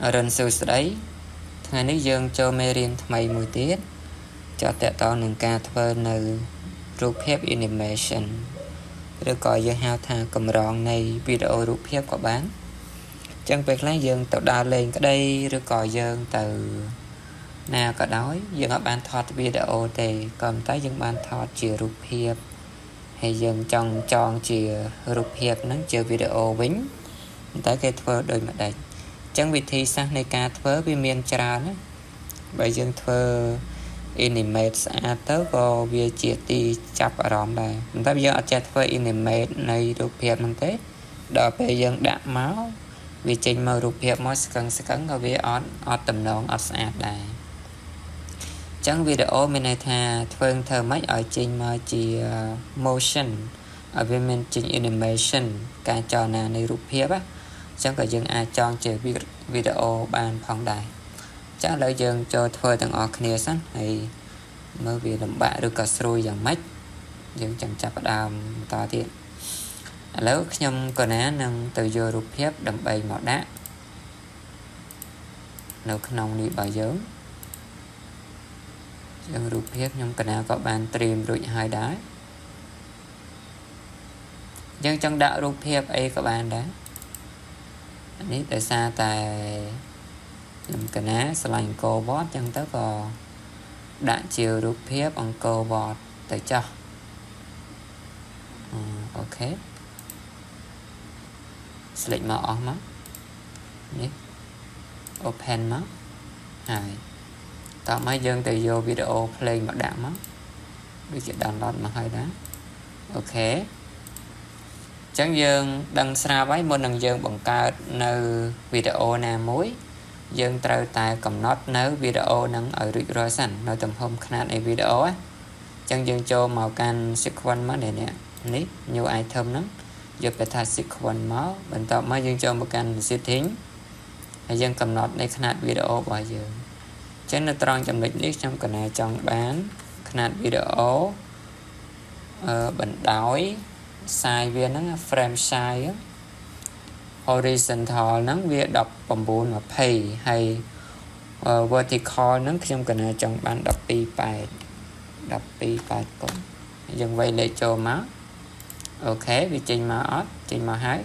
អរុណសួស្តីថ្ងៃនេះយើងចូលមេរៀនថ្មីមួយទៀតចតតតនឹងការធ្វើនៅរូបភាព animation ឬក៏យើងហៅថាកម្រងនៃវីដេអូរូបភាពក៏បានចឹងពេលខ្លះយើងទៅដើរលេងក្តីឬក៏យើងទៅណាក៏ដោយយើងអត់បានថតវីដេអូទេក៏ប៉ុន្តែយើងបានថតជារូបភាពហើយយើងចង់ចងជារូបភាពហ្នឹងជាវីដេអូវិញតែគេធ្វើដូចម្ដេចចឹងវិធីសាស្ត្រនៃការធ្វើវាមានច្រើនណាបើយើងធ្វើ animate ស្អាតទៅក៏វាជាទីចាប់អារម្មណ៍ដែរប៉ុន្តែយើងអត់ចេះធ្វើ animate នៃរូបភាពហ្នឹងទេដល់ពេលយើងដាក់មកវាចេញមករូបភាពមកស្កឹងស្កឹងក៏វាអត់អត់តំណងអត់ស្អាតដែរចឹងវីដេអូមានន័យថាធ្វើធ្វើម៉េចឲ្យចេញមកជា motion ឲ្យវាមានចេញ animation ការចលនានៃរូបភាពណាចឹងក៏យើងអាចចងជាវីដេអូបានផងដែរចាឥឡូវយើងចូលធ្វើទាំងអស់គ្នាសិនហើយមើលវាលំបាកឬក៏ស្រួលយ៉ាងម៉េចយើងចាំចាប់ផ្ដើមបន្តទៀតឥឡូវខ្ញុំកណានឹងទៅយករូបភាពដើម្បីមកដាក់នៅក្នុងនេះរបស់យើងជាងរូបភាពខ្ញុំកណាក៏បានត្រៀមរួចហើយដែរយើងចង់ដាក់រូបភាពអីក៏បានដែរនេះដោយសារតែខ្ញុំកណាស្រឡាញ់អង្គរវត្តចឹងទៅក៏ដាក់ជារូបភាពអង្គរវត្តទៅចោះOK select មកអស់មកនេះ open មកហើយតោះមកយើងទៅយកវីដេអូ play មកដាក់មកដូចជា download មកហើយដែរ OK ចឹងយើងដឹងស្រាប់ហើយមុននឹងយើងបង្កើតនៅវីដេអូណាមួយយើងត្រូវតែកំណត់នៅវីដេអូនឹងឲ្យរួចរាល់សិននៅទំហំខ្នាតនៃវីដេអូណាចឹងយើងចូលមកកាន់ sequence មកនេះនេះ new item ហ្នឹងយកទៅថា sequence មកបន្ទាប់មកយើងចូលមកកាន់ setting ហើយយើងកំណត់នៃខ្នាតវីដេអូរបស់យើងចឹងនៅត្រង់ចំណុចនេះខ្ញុំកណាចង់បានខ្នាតវីដេអូអឺបណ្ដោយ size វាហ្នឹង frame size horizontal ហ្នឹងវា1920ហើយ vertical ហ្នឹងខ្ញុំកណាចង់បាន12.8 12.8កុំយើងវាយលេខចូលមក OK វាចេញមកអត់ចេញមកហើយ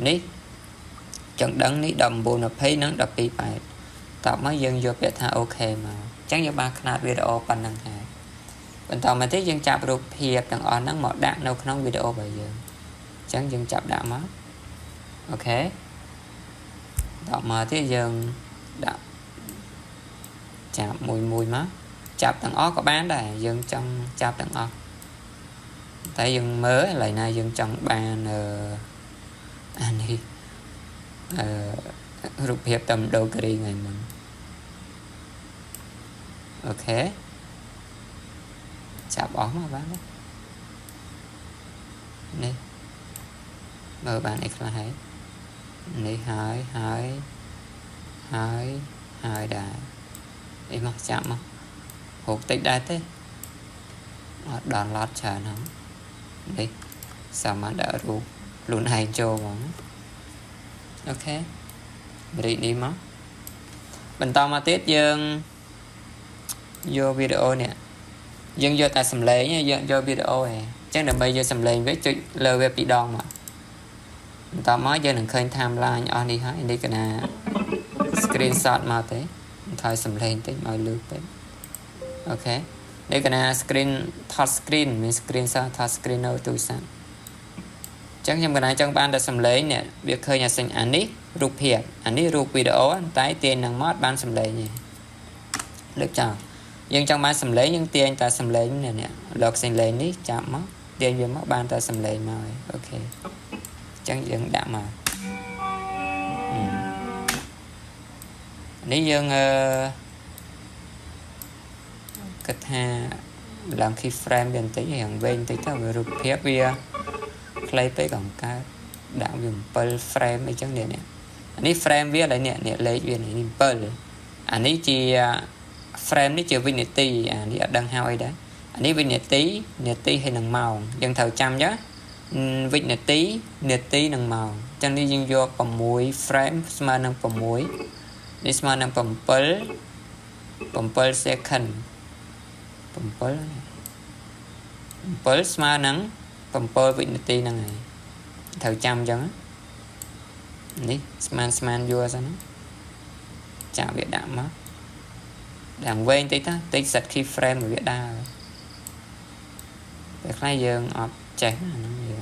នេះចង់ដឹងនេះ1920និង12.8តបមកយើងយកពាក្យថា OK មកអញ្ចឹងយើងបានខ្នាតវីដេអូប៉ុណ្ណឹងហើយបន្តមកទៀតយើងចាប់រូបភាពទាំងអស់ហ្នឹងមកដាក់នៅក្នុងវីដេអូរបស់យើងអញ្ចឹងយើងចាប់ដាក់មក OK តមកទៀតយើងដាក់ចាប់មួយមួយមកចាប់ទាំងអស់ក៏បានដែរយើងចង់ចាប់ទាំងអស់តែយើងមើលកន្លែងណាយើងចង់បានអឺអានេះអឺរូបភាពតាមដូក្រីថ្ងៃមុន OK ចាប់អស់មកបាននេះមើលបានអីខ្លះហើយនេះហើយហើយហើយហើយដែរអីមកចាប់មកហូបតិចដែរទេអត់ download ច្រើនហ្នឹងនេះសាមញ្ញដាក់រូបខ្លួនឯងចូលហ្មង OK រីកនេះមកបន្តមកទៀតយើងយកវីដេអូនេះយើងយកតែសំឡេងយើងយកវីដេអូឯងអញ្ចឹងដើម្បីយកសំឡេងវាចុចលើវាពីរដងមកបន្តមកយើងនឹងឃើញ timeline អស់នេះហើយនេះកណា screenshot មកទេថយសំឡេងតិចមកលឺពេក OK នេះកណា screen ថត screen មាន screenshot ថត screen នៅទូរស័ព្ទអញ្ចឹងខ្ញុំកណាចង់បានតែសំឡេងនេះវាឃើញអាសិញអានេះរូបភាពអានេះរូបវីដេអូតែទាញនឹងមកបានសំឡេងទេលើកចោលយើងចង់បានសំឡេងយើងទាញតែសំឡេងនេះនេះលោកសំឡេងនេះចាប់មកទាញវាមកបានតែសំឡេងមកហើយ OK អញ្ចឹងយើងដាក់មកនេះយើងអឺគិតថាឡើង key frame វាបន្តិចរៀងវែងបន្តិចទៅវារូបភាពវាខ្លីពេកក៏កើតដាក់វា7 frame អីចឹងនេះនេះនេះ frame វាឥឡូវនេះនេះលេខវានេះ7អានេះជា frame នេះជាវិនាទីអានេះអត់ដឹងហៅអីដែរអានេះវិនាទីនាទីហើយនឹងម៉ោងយើងត្រូវចាំចឹងវិនាទីនាទីនិងម៉ោងចឹងនេះយើងយក6 frame ស្មើនឹង6 នេះស្មើនឹង7 7 second 7 7ស្មើនឹង7វិនាទីហ្នឹងហើយត្រូវចាំអញ្ចឹងនេះស្មានស្មានយល់សិនណាចាក់វាដាក់មកដាក់វែងតិចទៅតិច set key frame វាដើរតែខ្លះយើងអត់ចេះអាហ្នឹងវា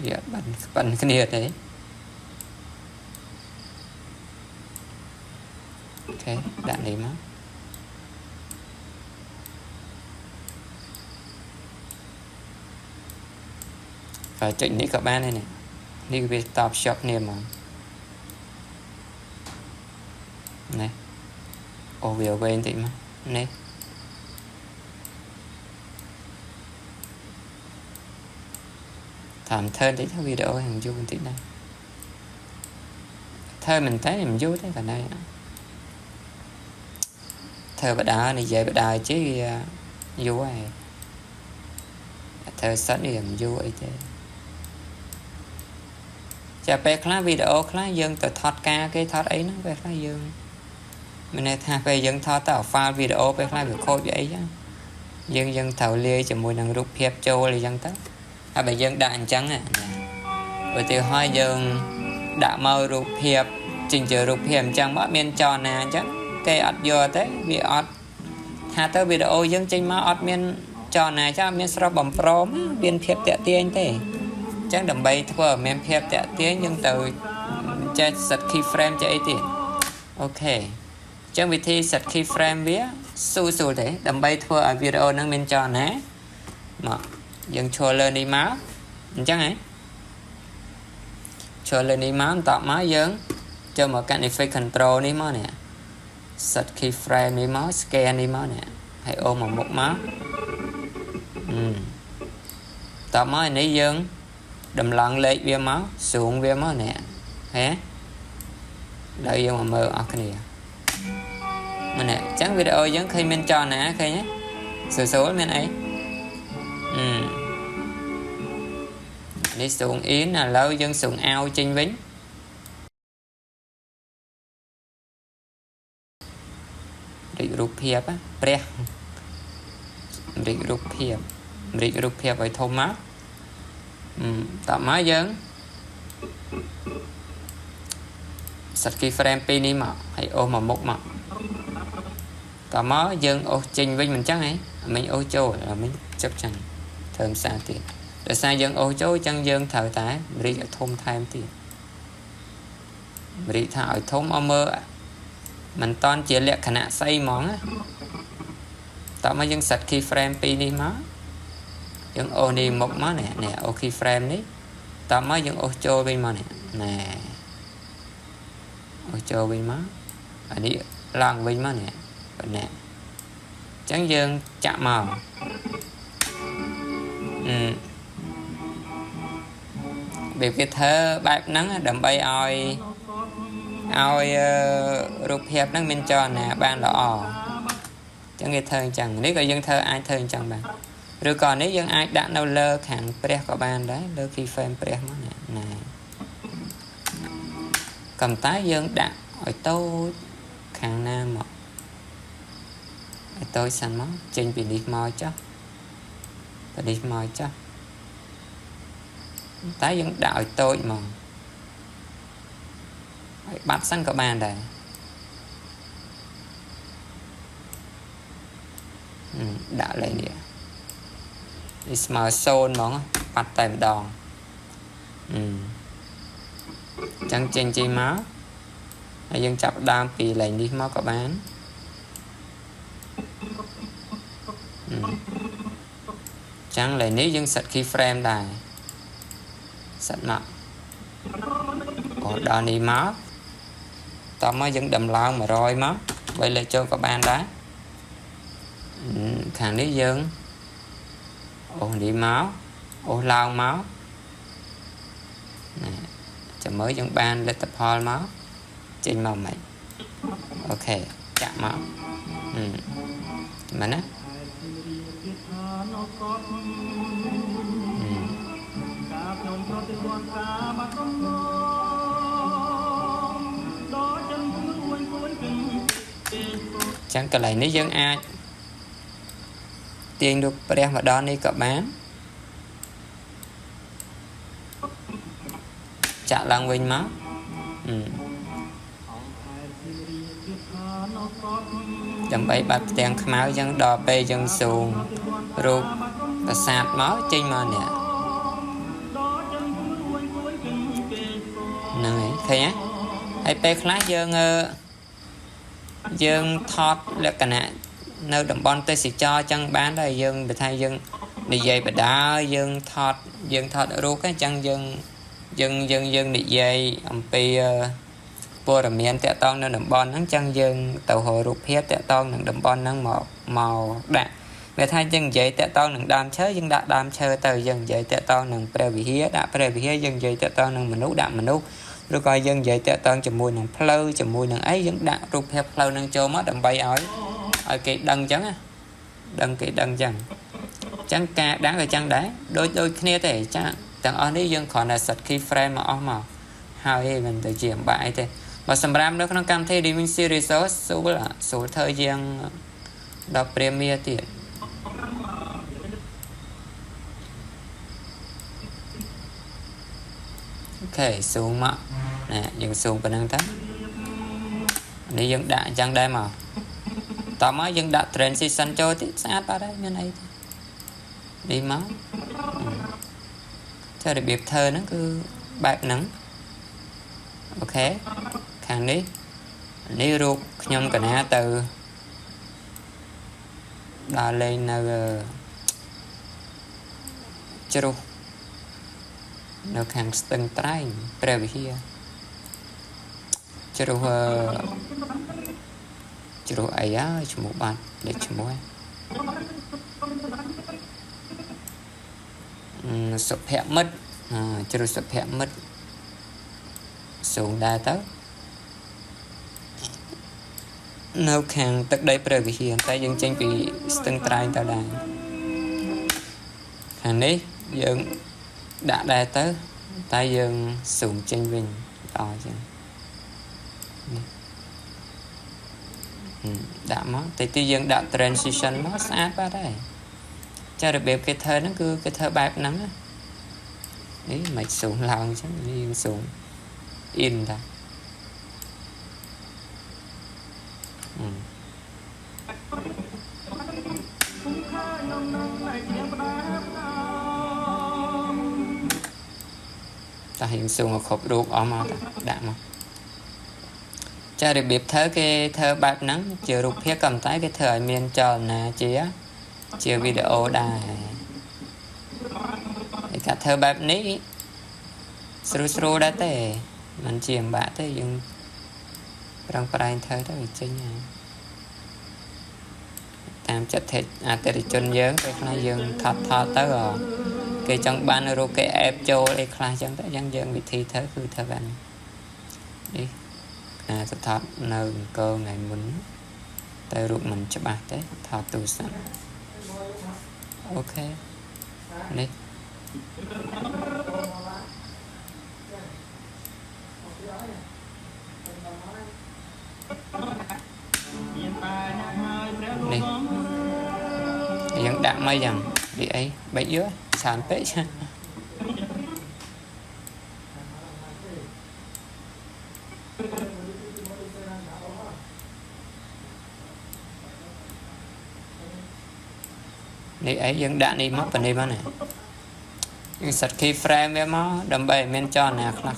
វាអត់បានស្ប៉ិនគ្នាទេOK ដាក់នេះមកហើយចុចនេះក៏បានដែរនេះនេះវាតបភ្ជាប់គ្នាហ្មងនេះអូវាវែងតិចមកនេះតាមធ្វើតិចទៅវីដេអូហ្នឹងយូរបន្តិចដែរធ្វើមែនតើមិនយូរទេក៏ដែរធ្វើបដានិយាយបដាជិះវាយូរហើយធ្វើសិតនេះមិនយូរអីទេចាពេលខ្លះវីដេអូខ្លះយើងទៅថតការគេថតអីហ្នឹងពេលខ្លះយើងមានន័យថាពេលយើងថតទៅ file វីដេអូពេលខ្លះវាខូចវាអីចឹងយើងយើងត្រូវលាយជាមួយនឹងរូបភាពចូលអីចឹងទៅហើយបើយើងដាក់អញ្ចឹងណាឧទាហរណ៍យើងដាក់មករូបភាពចេញជារូបភាពអញ្ចឹងមកមានចលនាអញ្ចឹងគេអត់យកទេវាអត់ថាទៅវីដេអូយើងចេញមកអត់មានចលនាចាមានស្រស់បំព្រមមានភាពតាក់ទាញទេអញ្ចឹងដើម្បីធ្វើឲ្យមានភាពតាក់ទាញយើងទៅចេះ set key frame ចេះអីទៀត OK អញ្ចឹងវិធី set key frame វាស្រួលស្រួលទេដើម្បីធ្វើឲ្យវីដេអូហ្នឹងមានចលនាមកយើងឈរលើនេះមកអញ្ចឹងហ៎ឈរលើនេះមកបន្ទាប់មកយើងចូលមកកាន់ effect control នេះមកនេះ set key frame នេះមក scan នេះមកនេះហើយអូមកមុខមកអឺតមកនេះយើងដំឡើងលេខវាមកស្រូងវាមកនេះហេដល់យើងមកមើលអស់គ្នាម្នាក់អញ្ចឹងវីដេអូយើងឃើញមានចលនាឃើញទេស្រួលមានអីអឺនេះ zoom in ឥឡូវយើង zoom out ចេញវិញរីករូបភាពព្រះរីករូបភាពរីករូបភាពឲ្យធំមកតមកយើង set key frame ពីរនេះមកហើយអូសមកមុខមកតមកយើងអូសចេញវិញមិនចឹងហ៎មិញអូសចូលមិញចាប់ចឹងធ្វើភាសាទៀតដោយសារយើងអូសចូលចឹងយើងត្រូវតែរីកឲ្យធំថែមទៀតរីកថាឲ្យធំឲ្យមើលមិនតន់ជាលក្ខណៈស្អីហ្មងណាតមកយើង set key frame ពីរនេះមកយើងអូសនេះមុខមកនេះនេះអូស key frame នេះតមកយើងអូសចូលវិញមកនេះណែអូសចូលវិញមកអានេះឡើងវិញមកនេះប៉ុណ្ណេះអញ្ចឹងយើងចាក់មកអឺបែបគេធ្វើបែបហ្នឹងដើម្បីឲ្យឲ្យរូបភាពហ្នឹងមានចលនាបានល្អអញ្ចឹងគេធ្វើអញ្ចឹងនេះក៏យើងធ្វើអាចធ្វើអញ្ចឹងបានឬក៏នេះយើងអាចដាក់នៅលើខាងព្រះក៏បានដែរលើ key frame ព្រះមកណាណាកំតែយើងដាក់ឲ្យតូចខាងណាមកឲ្យតូចសិនមកចេញពីនេះមកចុះពីនេះមកចុះតែយើងដាក់ឲ្យតូចមកឲ្យបាត់សិនក៏បានដែរដាក់លេខនេះនេះស្មើ0ហ្មងបាត់តែម្ដងអឺចឹងចេញចេញមកហើយយើងចាប់ដើមពីលេខនេះមកក៏បានចឹងលេខនេះយើង set key frame ដែរ set មកអូដល់នេះមកតមកយើងដំឡើង100មកបីលេខចូលក៏បានដែរខាងនេះយើងអូសនេះមកអូសឡើងមកណាចាំមើលយើងបានលទ្ធផលមកចេញមកមិន OK ចាក់មកអឺមែនណា ខ្ញុំប្រតិព័ន្ធការបា ចឹងកន្លែងនេះយើងអាចទាញរូបព្រះមកដល់នេះក៏បានចាក់ឡើងវិញមកដើម្បីបាត់ផ្ទាំងខ្មៅចឹងដល់ពេលយើងស៊ូមរូបប្រាសាទមកចេញមកនេះហ្នឹងហើយឃើញទេហើយពេលខ្លះយើងថតលក្ខណៈនៅតំបន់ទេសចរចឹងបានដែរយើងបើថាយើងនិយាយបដាយើងថតរូបហ្នឹងចឹងយើងនិយាយអំពីព័ត៌មានតាក់ទងនៅតំបន់ហ្នឹងចឹងយើងទៅរករូបភាពតាក់ទងនឹងតំបន់ហ្នឹងមកដាក់វាថាយើងនិយាយតាក់ទងនឹងដើមឈើយើងដាក់ដើមឈើទៅយើងនិយាយតាក់ទងនឹងព្រះវិហារដាក់ព្រះវិហារយើងនិយាយតាក់ទងនឹងមនុស្សដាក់មនុស្សឬក៏យើងនិយាយតាក់ទងជាមួយនឹងផ្លូវជាមួយនឹងអីយើងដាក់រូបភាពផ្លូវនឹងចូលមកដើម្បីឲ្យគេដឹងចឹងណាដឹងគេដឹងចឹងចឹងការដាក់ក៏ចឹងដែរដូចគ្នាទេចាទាំងអស់នេះយើងគ្រាន់តែ set key frame មកអស់មកហើយមិនទៅជាអំបាក់អីទេបើសម្រាប់នៅក្នុងកម្មវិធី DaVinci Resolve ស្រួលធ្វើជាងដល់ Premiere ទៀតអូខេស៊ូមមកណាយើងស៊ូមប៉ុណ្្នឹងទៅនេះយើងដាក់អញ្ចឹងដែរមកតមកយើងដាក់ transition ចូលទៀតស្អាតបាត់ហើយមានអីទេនេះមកចារបៀបធ្វើហ្នឹងគឺបែបហ្នឹងអូខេខាងនេះនេះរូបខ្ញុំកណាទៅដើរលេងនៅជ្រុះនៅខាងស្ទឹងត្រែងព្រះវិហារជ្រុះជ្រុះអីហើយឈ្មោះបាត់លេខឈ្មោះសុភមិត្តជ្រុះសុភមិត្តสูงដែរទៅនៅខាងទឹកដីព្រះវិហារតែយើងចេញពីស្ទឹងត្រែងទៅដែរខាងនេះយើងដាក់ដែរទៅតែយើងស៊ូមចេញវិញល្អជាងនេះដាក់មកតិចយើងដាក់ transition មកស្អាតបាត់ហើយចារបៀបគេធ្វើហ្នឹងគឺគេធ្វើបែបហ្នឹងណានេះមិនស៊ូមឡើងអញ្ចឹងនេះយើងស៊ូម in តាតាយើងស៊ូមឲ្យគ្រប់រូបអស់មកតាដាក់មកចារបៀបធ្វើគេធ្វើបែបហ្នឹងជារូបភាពក៏តែគេធ្វើឲ្យមានចលនាជាវីដេអូដែរហើយការធ្វើបែបនេះស្រួលដែរទេមិនជាលំបាកទេយើងប្រឹងប្រែងធ្វើទៅវាចេញហើយតាមចិត្តអតិថិជនយើងពេលខ្លះយើងថតទៅគេចង់បានរូបគេអែបចូលអីខ្លះចឹងទៅយ៉ាងយើងវិធីធ្វើគឺធ្វើបាននេះអាទៅថតនៅអង្គរថ្ងៃមុនតែរូបមិនច្បាស់ទេថតទូរស័ព្ទអូខេនេះនេះយើងដាក់មកយ៉ាងវាអីបែកយល់ច្រើនពេកនេះអីយើងដាក់នេះមកប៉នេះមកណាយើង set key frame វាមកដើម្បីឲ្យមានចលនាខ្លះ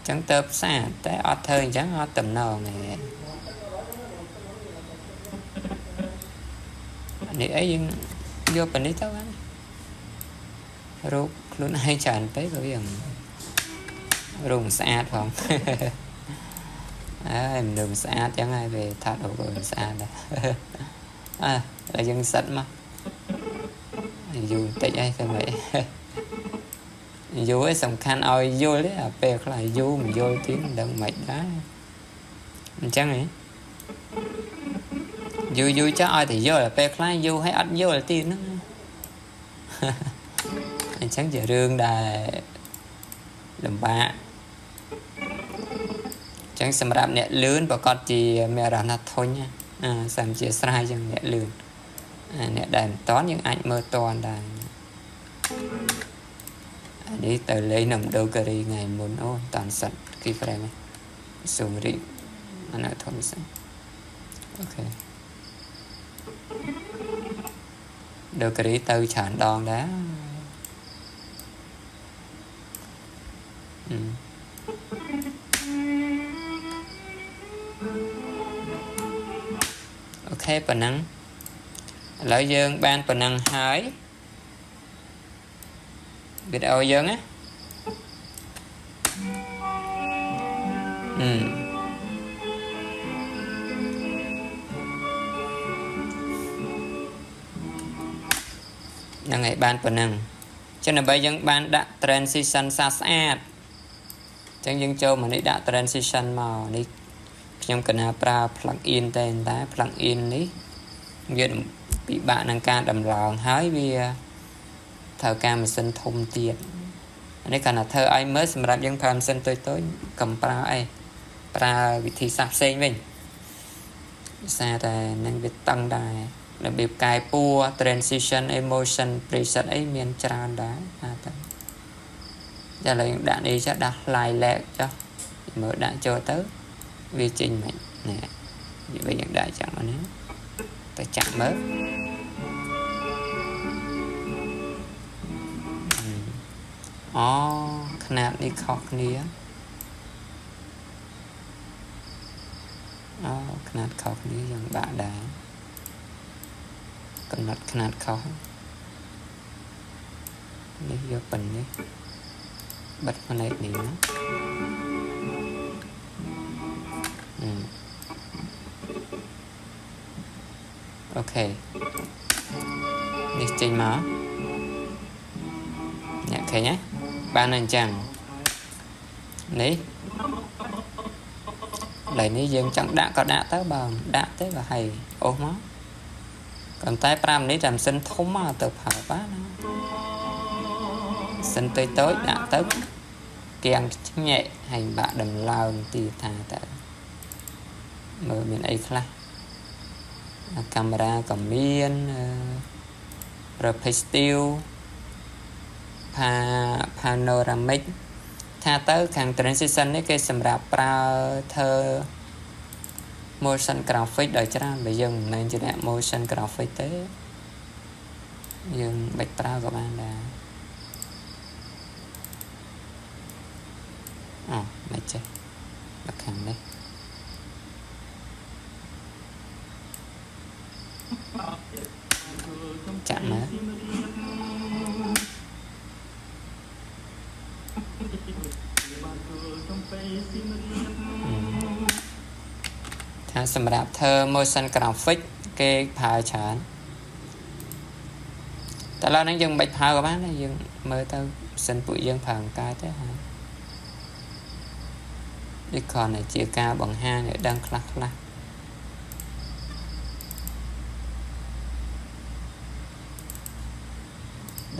ចឹងទៅផ្សារតែអត់ធ្វើអញ្ចឹងអត់តំណងទេនេះអីយើងយកប៉នេះទៅបានរូបខ្លួនឯងច្រើនពេកក៏វារូបស្អាតផងអើយមនុស្សស្អាតចឹងហើយវាថតរូបក៏ស្អាតដែរអើតែយើងសិតមកយូរបន្តិចហើយធ្វើម៉េចយូរឯងសំខាន់ឲ្យយល់ទេអាពេលខ្លះយូរមិនយល់ទៀតមិនដឹងមិនដែរអញ្ចឹងហ៎យូរចោះឲ្យតែយល់ពេលខ្លះយូរឲ្យអត់យល់ទៀតហ្នឹងអញ្ចឹងជារឿងដែលលំបាក ចឹងសម្រាប់អ្នកលឿនប្រកាសជាមានអារម្មណ៍ថាធុញអាសាមជាស្រ័យចឹងអ្នកលឿនអ្នកដែលមិនតន់យើងអាចមើលតន់ដែរអានេះទៅលេងនៅមដូការីថ្ងៃមុនអូតាន់សិត key frame សូមរីកអានធំសិន OK ដូការីទៅច្រើនដងដែរអឺ OK ប៉ុណ្ណឹងឥឡូវយើងបានប៉ុណ្ណឹងហើយវីដេអូយើងណាអឺហ្នឹងហើយបានប៉ុណ្ណឹងចឹងដើម្បីយើងបានដាក់ transition ស្អាតស្អាតចឹងយើងចូលមកនេះដាក់ transition មកនេះខ្ញុំកណាប្រើ plug in តែតែ plug in នេះវាពិបាកនឹងការដំឡើងហើយវាត្រូវការម៉ាស៊ីនធំទៀតនេះគ្រាន់តែធ្វើឲ្យមើលសម្រាប់យើងប្រើម៉ាស៊ីនតូចតូចកុំប្រើអីប្រើវិធីសាស្ត្រផ្សេងវិញដោយសារតែនឹងវាតឹងដែររបៀបកែពួរ transition emotion preset អីមានច្រើនដែរថាទៅចាឥឡូវយើងដាក់នេះចាដាក់ lilac ចុះមើលដាក់ចូលទៅវាចេញមិននេះវាយើងដាក់ចឹងមកនេះទៅចាក់មើលអូຂະຫນາດនេះខុសគ្នាអូຂະຫນາດខុសគ្នាយ៉ាងបាក់ដែរកំណត់ຂະຫນາດខុសនេះយកប៉ុណ្នេះបិទផ្នែកនេះណាអឺ OK នេះចេញមកអ្នកឃើញទេបានអញ្ចឹងនេះឡើយនេះយើងចង់ដាក់ក៏ដាក់ទៅបើមិនដាក់ទេក៏ហើយអូសមកប៉ុន្តែ5នេះតែម៉ាស៊ីនធំមកទៅប្រើបានណាម៉ាស៊ីនតូចតូចដាក់ទៅគៀងឆ្ញែកហើយបាក់ដំឡើងទីថាតើមើលមានអីខ្លះកាមេរ៉ាក៏មានប្រភេទ still ផា panoramic ថាទៅខាង transition នេះគេសម្រាប់ប្រើធ្វើ motion graphic ដោយច្រើនបើយើងមិនមែនជាអ្នក motion graphic ទេយើងបិចប្រើក៏បានដែរអូមិនចេះដល់ខាងនេះចាក់មកថាសម្រាប់ធ្វើ motion graphic គេប្រើច្រើនតែឡើយហ្នឹងយើងមិនបាច់ប្រើក៏បានដែរយើងមើលទៅសិនពួកយើងប្រើអង្ការទេហើយនេះគ្រាន់តែជាការបង្ហាញឲ្យដឹងខ្លះខ្លះ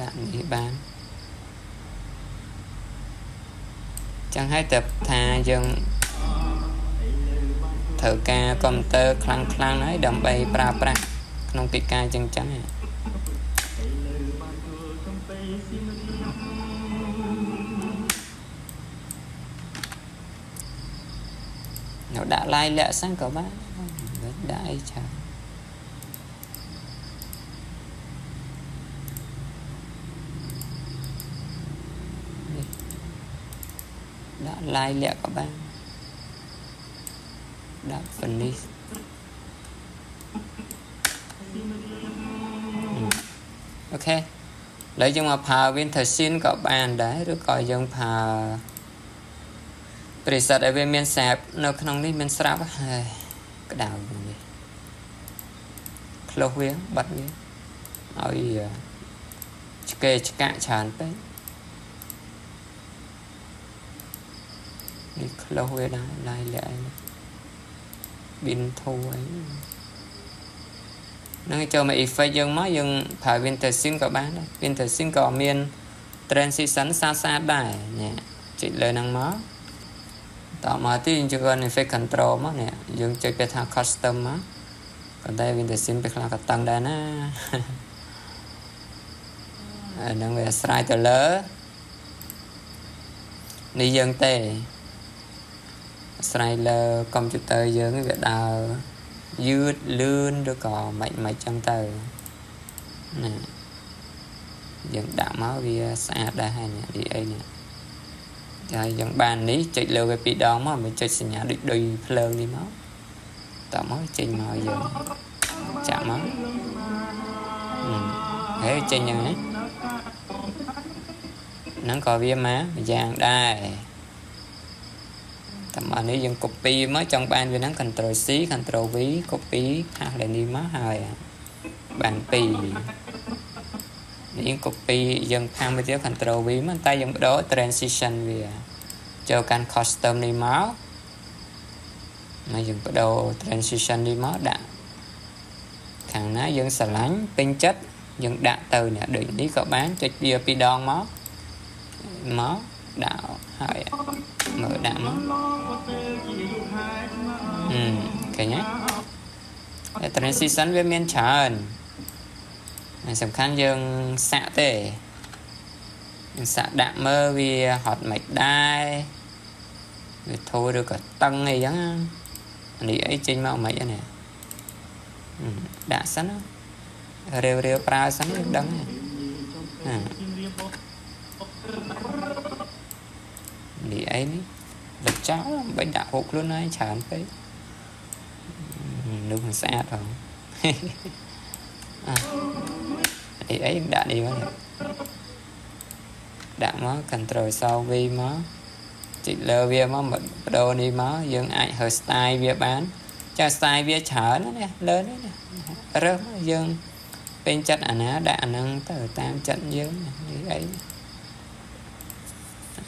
ដាក់នេះបានចឹងហើយតែថាយើងត្រូវការកុំព្យូទ័រខ្លាំងខ្លាំងហើយដើម្បីប្រើប្រាស់ក្នុងកិច្ចការចឹងចឹងនៅដាក់ឡាយលាក់សិនក៏បានដាក់អីច្រើននេះដាក់ឡាយលាក់ក៏បានដាក់ finish OK ឥឡូវយើងមកប្រើ winter scene ក៏បានដែរឬក៏យើងប្រើ preset ឲ្យវាមានស្រាប់នៅក្នុងនេះមានស្រាប់ហើយក្តៅនេះ close វាបិទវាឲ្យឆ្កេឆ្កាក់ច្រើនពេកនេះ close វាដែរឡាយលាក់អីប៊ីនធូអីហ្នឹងចូលមក effect យើងមកយើងប្រើ winter scene ក៏បានដែរ winter scene ក៏មាន transition ស្អាតស្អាតដែរនេះចុចលើហ្នឹងមក តមកទីយើងចូល effect control មកនេះយើងចុចពាក្យថា custom មកប៉ុន្តែ Windows 10ពេលខ្លះក៏តឹងដែរណាអាហ្នឹងវាអាស្រ័យទៅលើនេះយើងទេអាស្រ័យលើកុំព្យូទ័រយើងវាដើរយឺតលឿនឬក៏មិនមិនចឹងទៅណាយើងដាក់មកវាស្អាតដែរហើយនេះអីនេះហើយយើងបាននេះចុចលើវាពីរដងមកមិនចុចសញ្ញាដូចដូចភ្លើងនេះមកតមកចេញមកយើងចាក់មកហើយចេញយ៉ាងណាហ្នឹងក៏វាមកម្យ៉ាងដែរតែមកនេះយើង copy មកចង់បានវាហ្នឹង Ctrl C Ctrl V copy paste លើនេះមកហើយបាន2នេះ copy យើង paste មួយទៀត Ctrl V មកតែយើងបដូរ transition វាចូលកាន់ custom នេះមកមកយើងបដូរ transition នេះមកដាក់ខាងណាយើងស្រឡាញ់ពេញចិត្តយើងដាក់ទៅនេះដូចនេះក៏បានចុចវាពីរដងមកមកដាក់ហើយមើលដាក់មកអឺឃើញទេ transition វាមានច្រើនហើយសំខាន់យើងសាក់ទេយើងសាក់ដាក់មើលវាហត់មិនដែរវាធូរឬក៏តឹងអីចឹងនេះអីចេញមកមិនហ្នឹងដាក់សិនរាវរាវប្រើសិនយើងដឹងហ្នឹងនេះអីនេះលុបចោលមិនដាក់ហូបខ្លួនឯងច្រើនពេកនោះមិនស្អាតផងអានេះអីដាក់នេះមកដាក់មក Ctrl V មកចុចលើវាមកបដូរនេះមកយើងអាចហើ style វាបានចា style វាច្រើនណាលើនេះរើសមកយើងពេញចិត្តអាណាដាក់អាហ្នឹងទៅតាមចិត្តយើងនេះអី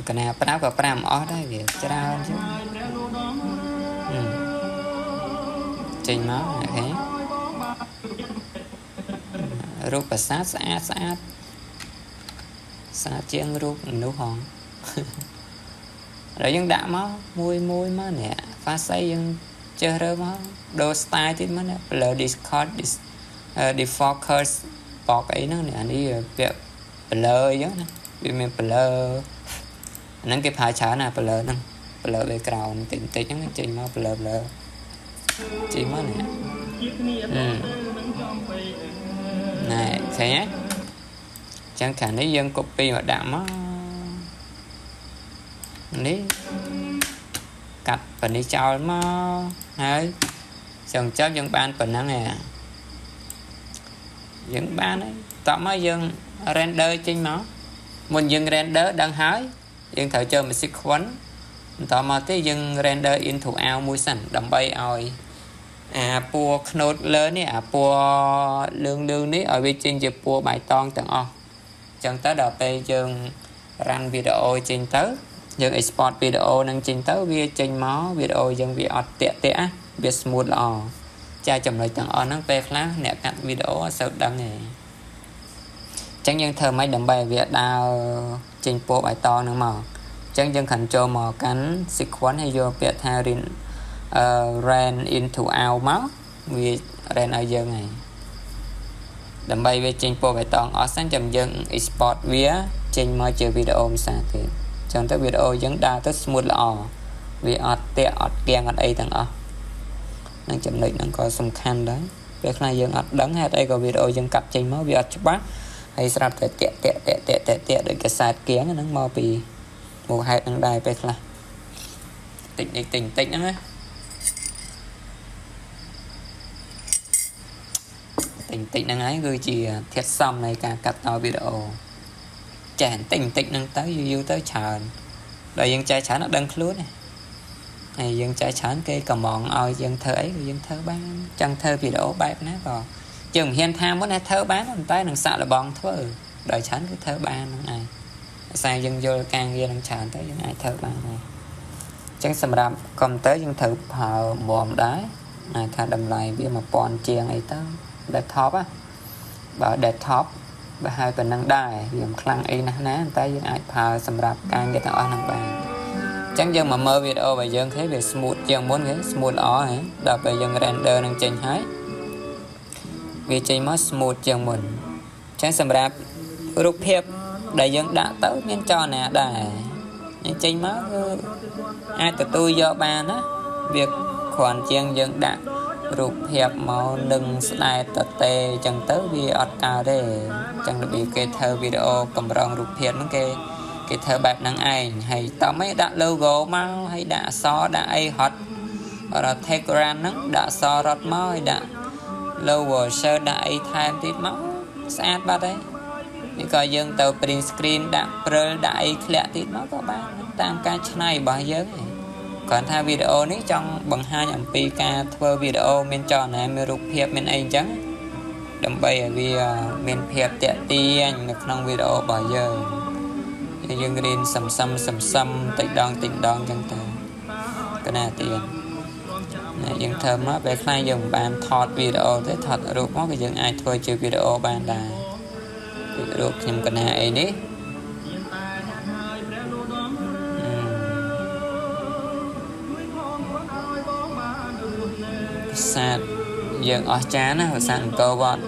កណាប្រាប់ក៏ប្រាំអស់ដែរវាច្រើនចឹងចេញមក OK រូបប្រាសាទស្អាតស្អាតស្អាតជាងរូបមនុស្សហងហើយយើងដាក់មកមួយមួយមកនេះ face យើងចេះរើមកដូរ style ទៀតមកនេះ blur discord defocus បកអីហ្នឹងនេះអានេះពាក្យ blur អញ្ចឹងណាវាមាន blur អាហ្នឹងគេប្រើច្រើនណា blur ហ្នឹង blur background តិចតិចហ្នឹងចេញមក blur blur ចេញមកនេះណែឃើញទេចឹងខាងនេះយើង copy មកដាក់មកនេះកាត់ប៉នេះចោលមកហើយចង់ចាប់យើងបានប៉ុណ្ណឹងឯងយើងបានហើយតោះមកយើង render ចេញមកមុនយើង render ដឹងហើយយើងត្រូវចូលមក sequence បន្តមកទេយើង render into out មួយសិនដើម្បីឲ្យអាពណ៌ខ្នោតលើនេះអាពណ៌លឿងលឿងនេះឲ្យវាចេញជាពណ៌បៃតងទាំងអស់អញ្ចឹងទៅដល់ពេលយើង run វីដេអូចេញទៅយើង export វីដេអូនឹងចេញទៅវាចេញមកវីដេអូយើងវាអត់តាក់តាក់វា smooth ល្អចាចំណុចទាំងអស់ហ្នឹងពេលខ្លះអ្នកកាត់វីដេអូអត់សូវដឹងទេអញ្ចឹងយើងធ្វើម៉េចដើម្បីឲ្យវាដើរចេញពណ៌បៃតងហ្នឹងមកអញ្ចឹងយើងខិនចូលមកកាន់ sequence ហើយយកពាក្យថា render into out មកវា render ឲ្យយើងហើយដើម្បីវាចេញពណ៌បៃតងអស់សិនចាំយើង export វាចេញមកជាវីដេអូភាសាទៀតចឹងទៅវីដេអូយើងដើរទៅ smooth ល្អវាអត់តាក់អត់គៀងអត់អីទាំងអស់នឹងចំណុចហ្នឹងក៏សំខាន់ដែរពេលខ្លះយើងអត់ដឹងហេតុអីក៏វីដេអូយើងកាត់ចេញមកវាអត់ច្បាស់ហើយស្រាប់តែតាក់តាក់តាក់តាក់តាក់តាក់ដូចកាសែតគៀងហ្នឹងមកពីមូលហេតុហ្នឹងដែរពេលខ្លះតិចតិចតិចតិចហ្នឹងណាតិចតិចហ្នឹងហើយគឺជាធាតុផ្សំនៃការកាត់តវីដេអូចេះបន្តិចបន្តិចហ្នឹងទៅយូរយូរទៅច្រើនដល់យើងចេះច្រើនអត់ដឹងខ្លួនទេហើយយើងចេះច្រើនគេកំងឲ្យយើងធ្វើអីក៏យើងធ្វើបានចង់ធ្វើវីដេអូបែបណាក៏យើងមិនហ៊ានថាមុនថាធ្វើបានប៉ុន្តែនឹងសាក់លបងធ្វើដល់ច្រើនគឺធ្វើបានហ្នឹងឯងអាស្រ័យយើងយល់ការងារនឹងច្រើនទៅយើងអាចធ្វើបានដែរអញ្ចឹងសម្រាប់កុំព្យូទ័រយើងត្រូវប្រើមុំដែរអាចថាតម្លៃវា1000ជាងអីទៅ desktop ណាបើ desktop បើហើយប៉ុណ្ណឹងដែរវាមិនខ្លាំងអីណាស់ណាតែយើងអាចប្រើសម្រាប់ការងារទាំងអស់ហ្នឹងបាន ចឹងយើងមកមើលវីដេអូរបស់យើងឃើញវា smooth ជាងមុនគេ smooth ល្អហ៎ដល់ពេលយើង render នឹងចេញហើយវាចេញមក smooth ជាងមុនចឹងសម្រាប់រូបភាពដែលយើងដាក់ទៅមានចលនាដែរចេញមកគឺអាចទទួលយកបានណាវាគ្រាន់ជាងយើងដាក់រូបភាពមកនឹងស្ដែតតេអញ្ចឹងទៅវាអត់កើតទេអញ្ចឹងរបៀបគេធ្វើវីដេអូកម្រងរូបភាពហ្នឹងគេគេធ្វើបែបហ្នឹងឯងហើយតោះមិនដាក់ logo មកហើយដាក់អក្សរដាក់អីហត់រត់ take run ហ្នឹងដាក់អក្សររត់មកហើយដាក់ logo shirt ដាក់អីថែមទៀតមកស្អាតបាត់ហើយនេះក៏យើងទៅ print screen ដាក់ព្រិលដាក់អីធ្លាក់ទៀតមកក៏បានតាមការច្នៃរបស់យើងឯងគ្រាន់ថាវីដេអូនេះចង់បង្ហាញអំពីការធ្វើវីដេអូមានចលនាមានរូបភាពមានអីអញ្ចឹងដើម្បីឲ្យវាមានភាពតាក់ទាញនៅក្នុងវីដេអូរបស់យើងយើងរៀនសំសំសំសំតិចដងតិចដងអញ្ចឹងទៅកណាទៀតណាយើងធ្វើមកពេលខ្លះយើងមិនបានថតវីដេអូទេថតរូបមកក៏យើងអាចធ្វើជាវីដេអូបានដែរដូចរូបខ្ញុំកណាអីនេះប្រាសាទយើងអស់ចាណាប្រាសាទអង្គរវត្ត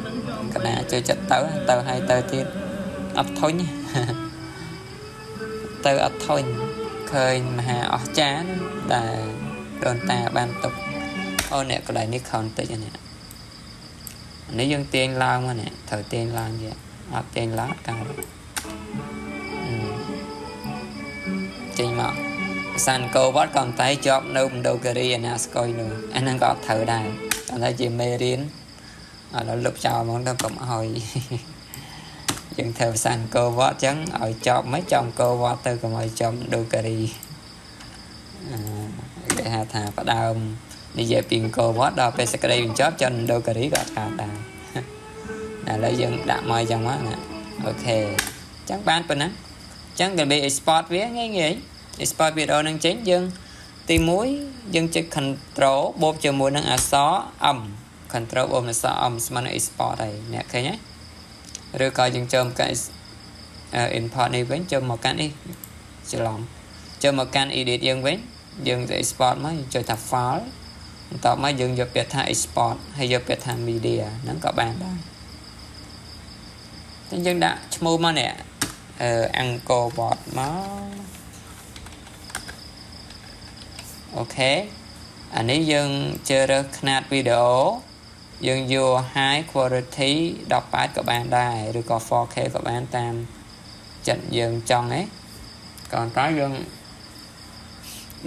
កណាជួយចិត្តទៅទៅហើយទៅទៀតអត់ធុញទៅអត់ធុញឃើញមហាអស្ចារ្យដែលដូនតាបានទុកអូអ្នកកន្លែងនេះខំតិចនេះនេះយើងទាញឡើងមកនេះត្រូវទាញឡើងទៀតអត់ទាញឡើងកើតចេញមកប្រាសាទអង្គរវត្តក៏តែជាប់នៅមណ្ឌលគិរីអាណាស្កុយនោះអាហ្នឹងក៏អត់ត្រូវដែរតែជាមេរៀនឥឡូវលុបចោលហ្មងទៅកុំឲ្យយើងធ្វើប្រាសាទអង្គរវត្តអញ្ចឹងឲ្យចប់មិនចំអង្គរវត្តទៅកុំឲ្យចំមណ្ឌលគិរីគេហៅថាផ្ដើមនិយាយពីអង្គរវត្តដល់ពេលសក្តីបញ្ចប់ចំមណ្ឌលគិរីក៏អត់កើតដែរឥឡូវយើងដាក់មកអញ្ចឹងមកណា OK អញ្ចឹងបានប៉ុណ្ណាអញ្ចឹងគេ export វាងាយងាយ export វីដេអូនឹងចេញយើងទី1យើងចុច control បូកជាមួយនឹងអក្សរ M control បូកនឹងអក្សរ M ស្មើនឹង export ហើយអ្នកឃើញទេឬក៏យើងចូលមកកាន់ import នេះវិញចូលមកកាន់នេះច្រឡំចូលមកកាន់ edit យើងវិញយើងទៅ export មកយើងចុចថា file បន្ទាប់មកយើងយកពាក្យថា export ហើយយកពាក្យថា media ហ្នឹងក៏បានដែរតែយើងដាក់ឈ្មោះមកនេះអឺអង្គរវត្តមក OK អានេះយើងជ្រើសរើសຂະຫນាតវីដេអូយើងយក high quality 18ក៏បានដែរឬក៏ 4K ក៏បានតាមចិត្តយើងចង់ឯងក៏តែយើង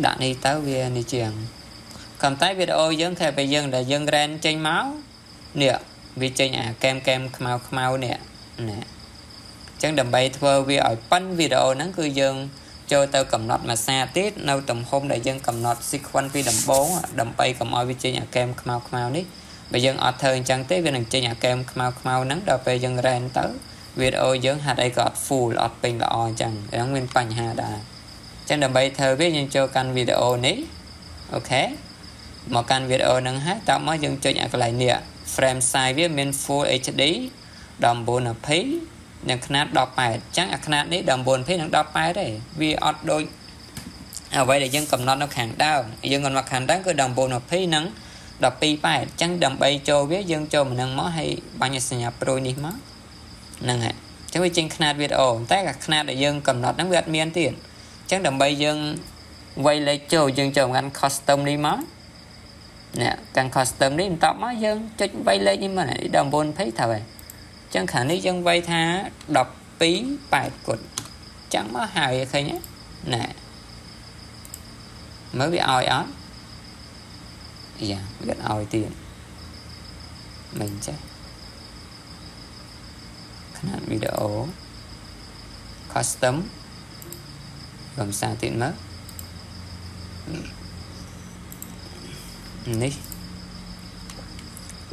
ដាក់នេះទៅវានេះជាងក៏តែវីដេអូយើងខែពេលយើងដែលយើង render ចេញមកនេះវាចេញអាកែមកែមខ្មៅខ្មៅនេះណាអញ្ចឹងដើម្បីធ្វើវាឲ្យប៉ិនវីដេអូហ្នឹងគឺយើងចូលទៅកំណត់មួយសារទៀតនៅទំហំដែលយើងកំណត់ sequence ពីដំបូងដើម្បីកុំឲ្យវាចេញអាកែមខ្មៅខ្មៅនេះបើយើងអត់ធ្វើអញ្ចឹងទេវានឹងចេញអាកែមខ្មៅខ្មៅហ្នឹងដល់ពេលយើង render ទៅវីដេអូយើងហាត់អីក៏អត់ full អត់ពេញល្អអញ្ចឹងហ្នឹងមានបញ្ហាដែរអញ្ចឹងដើម្បីធ្វើវាយើងចូលកាន់វីដេអូនេះ OK មកកាន់វីដេអូហ្នឹងហើយតោះមកយើងចុចអាកន្លែងនេះ frame size វាមាន full HD 19p និងຂະຫນាត18អញ្ចឹងអាຂະຫນាតនេះ 19p និង18ទេវាអត់ដូចអ្វីដែលយើងកំណត់នៅខាងដើមយើងកំណត់ខាងដើមគឺ 19p និង12 8អញ្ចឹងដើម្បីចូលវាយើងចូលមកនឹងមកហើយបាញ់សញ្ញាព្រួយនេះមកហ្នឹងហើយអញ្ចឹងវាចេញຂະຫນាតវីដេអូតែអាຂະຫນាតដែលយើងកំណត់ហ្នឹងវាអត់មានទៀតអញ្ចឹងដើម្បីយើងវាយលេខចូលយើងចូលកាន់ custom នេះមកនេះកាន់ custom នេះបន្ទាប់មកយើងចុចវាយលេខនេះមក19 20ត្រូវហើយអញ្ចឹងខាងនេះយើងវាយថា12 8គុតអញ្ចឹងមកហើយឃើញទេណែមើលវាឲ្យអត់យ៉ាវាឲ្យទៀតមិនចេះຂະຫນាតវីដេអូ custom កំសាទៀតមើលនេះ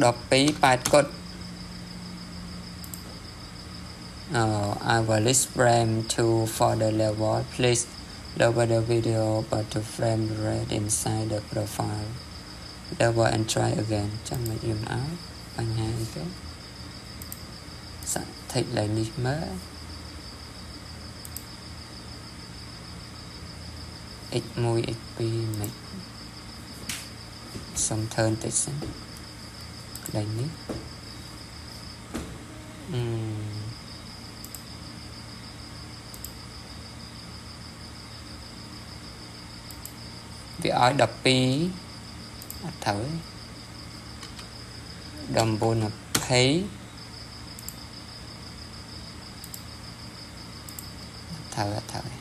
12 8គុត I will list frame to for the level. Please lower the video but to frame rate inside the profile level and try again. ចាំមិនយំឲ្យបញ្ហាអីគេសាក់ tick ឡើងនេះមើល x1 x2 មិនសុំធ្វើបន្តិចសិនកន្លែងនេះអឺវាឲ្យ12អត់ត្រូវទេ19 20ត្រូវអត់ត្រូវទេ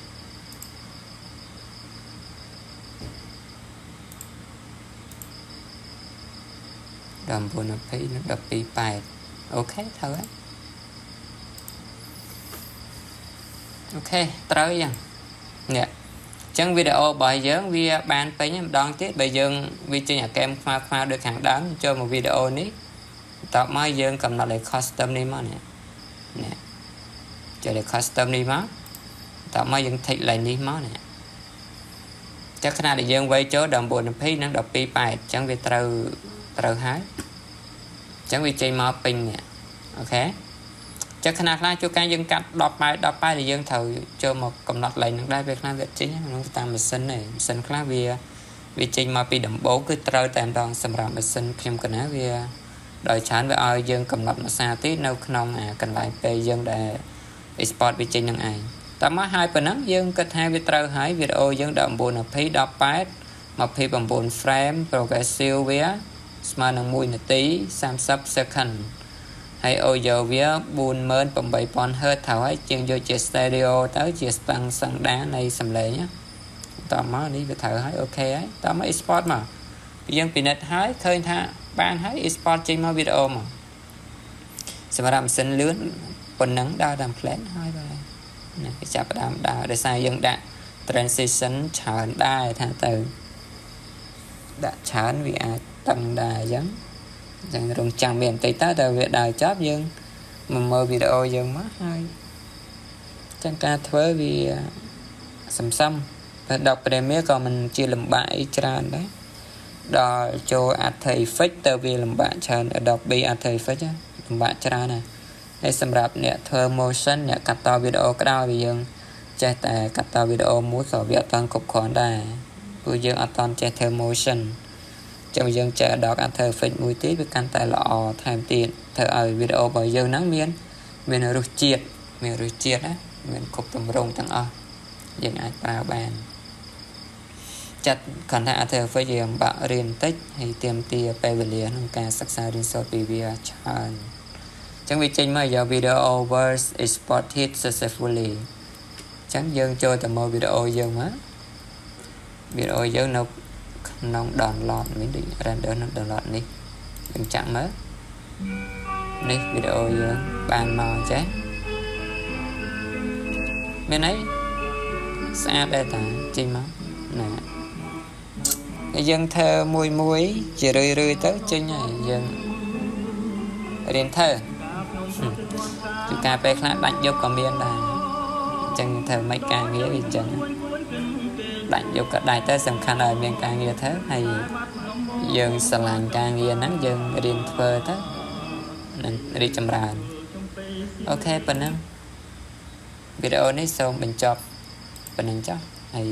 19 20និង12 8 OK ត្រូវហើយ OK ត្រូវយ៉ាងនេះអញ្ចឹងវីដេអូរបស់យើងវាបានពេញម្ដងទៀតបើយើងវាចេញអាកែមខ្មៅខ្មៅដូចខាងដើមចូលមកវីដេអូនេះបន្ទាប់មកយើងកំណត់ឲ្យ custom នេះមកនេះនេះចូលឲ្យ custom នេះមកបន្ទាប់មកយើង tick ឡើងនេះមកនេះចឹងខណៈដែលយើងវាយចូល19 20និង12 8អញ្ចឹងវាត្រូវត្រូវហើយអញ្ចឹងវាចេញមកពេញនេះ OK ចឹងខណៈខ្លះជួនកាលយើងកាត់10ប៉ែ10ប៉ែដែលយើងត្រូវចូលមកកំណត់ឡើងនឹងដែរពេលខ្លះវាចេញក្នុងតាមម៉ាស៊ីនទេម៉ាស៊ីនខ្លះវាវាចេញមកពីដំបូងគឺត្រូវតែម្ដងសម្រាប់ម៉ាស៊ីនខ្ញុំកណាវាដោយច្រើនវាឲ្យយើងកំណត់ភាសាទីនៅក្នុងអាកន្លែងពេលយើងដែល export វាចេញនឹងឯងតើមកហើយប៉ុណ្ណឹងយើងគិតថាវាត្រូវហើយវីដេអូយើង19 20 18 29 frame progressive វាស្មើនឹង1នាទី30 second ហើយ audio វា48000 Hz ត្រូវហើយជាងយកជា stereo ទៅជាស្តង់សឹងដានៃសំឡេងតមកនេះវាត្រូវហើយ OK ហើយតមក export មកយើងពិនិត្យហើយឃើញថាបានហើយ export ចេញមកវីដេអូមកសម្រាប់ម៉ាស៊ីនលឿនប៉ុណ្ណឹងដើរតាម plan ហើយបាទណាគេចាប់ផ្ដើមដើរដោយសារយើងដាក់ transition ច្រើនដែរថាទៅដាក់ច្រើនវាអាចតឹងដែរអញ្ចឹងអញ្ចឹងរងចាំវាបន្តិចទៅតែវាដើរចប់យើងមកមើលវីដេអូយើងមកហើយចឹងការធ្វើវាសំសំតែAdobe Premiere ក៏មិនជាលំបាកអីច្រើនដែរដល់ចូល After Effects ទៅវាលំបាកច្រើន Adobe After Effects លំបាកច្រើនណាស់ហើយសម្រាប់អ្នកធ្វើ motion អ្នកកាត់តវីដេអូក្រោយវាយើងចេះតែកាត់តវីដេអូមួយក៏វាអត់តាន់គ្រប់គ្រាន់ដែរព្រោះយើងអត់តាន់ចេះធ្វើ motion ចឹងយើងចេះ Adobe After Effects មួយទៀតវាកាន់តែល្អថែមទៀតធ្វើឲ្យវីដេអូរបស់យើងហ្នឹងមានមានរសជាតិមានរសជាតិណាមានគ្រប់ទម្រង់ទាំងអស់យើងអាចប្រើបានចាត់គ្រាន់តែ After Effects យើងបាក់រៀនបន្តិចហើយទាមទារពេលវេលាក្នុងការសិក្សារៀនសូត្រពីវាច្រើនចឹងវាចេញមកយក video was exported successfully ចឹងយើងចូលទៅមើលវីដេអូយើងមកវីដេអូយើងនៅក្នុង download មានដូច render នៅ download នេះយើងចាក់មើលនេះវីដេអូយើងបានមកចេះមានអីស្អាតដែរតាចេញមកណាហើយយើងធ្វើមួយមួយជារឿយរឿយទៅចេញហើយយើងរៀនធ្វើជួនកាលពេលខ្លះដាច់យប់ក៏មានដែរអញ្ចឹងធ្វើមិនការងារវាអញ្ចឹងដាច់យប់ក៏ដាច់ទៅសំខាន់ឲ្យមានការងារធ្វើហើយយើងស្រឡាញ់ការងារហ្នឹងយើងរៀនធ្វើទៅនឹងរីកចម្រើន OK ប៉ុណ្ណឹងវីដេអូនេះសូមបញ្ចប់ប៉ុណ្ណឹងចុះហើយ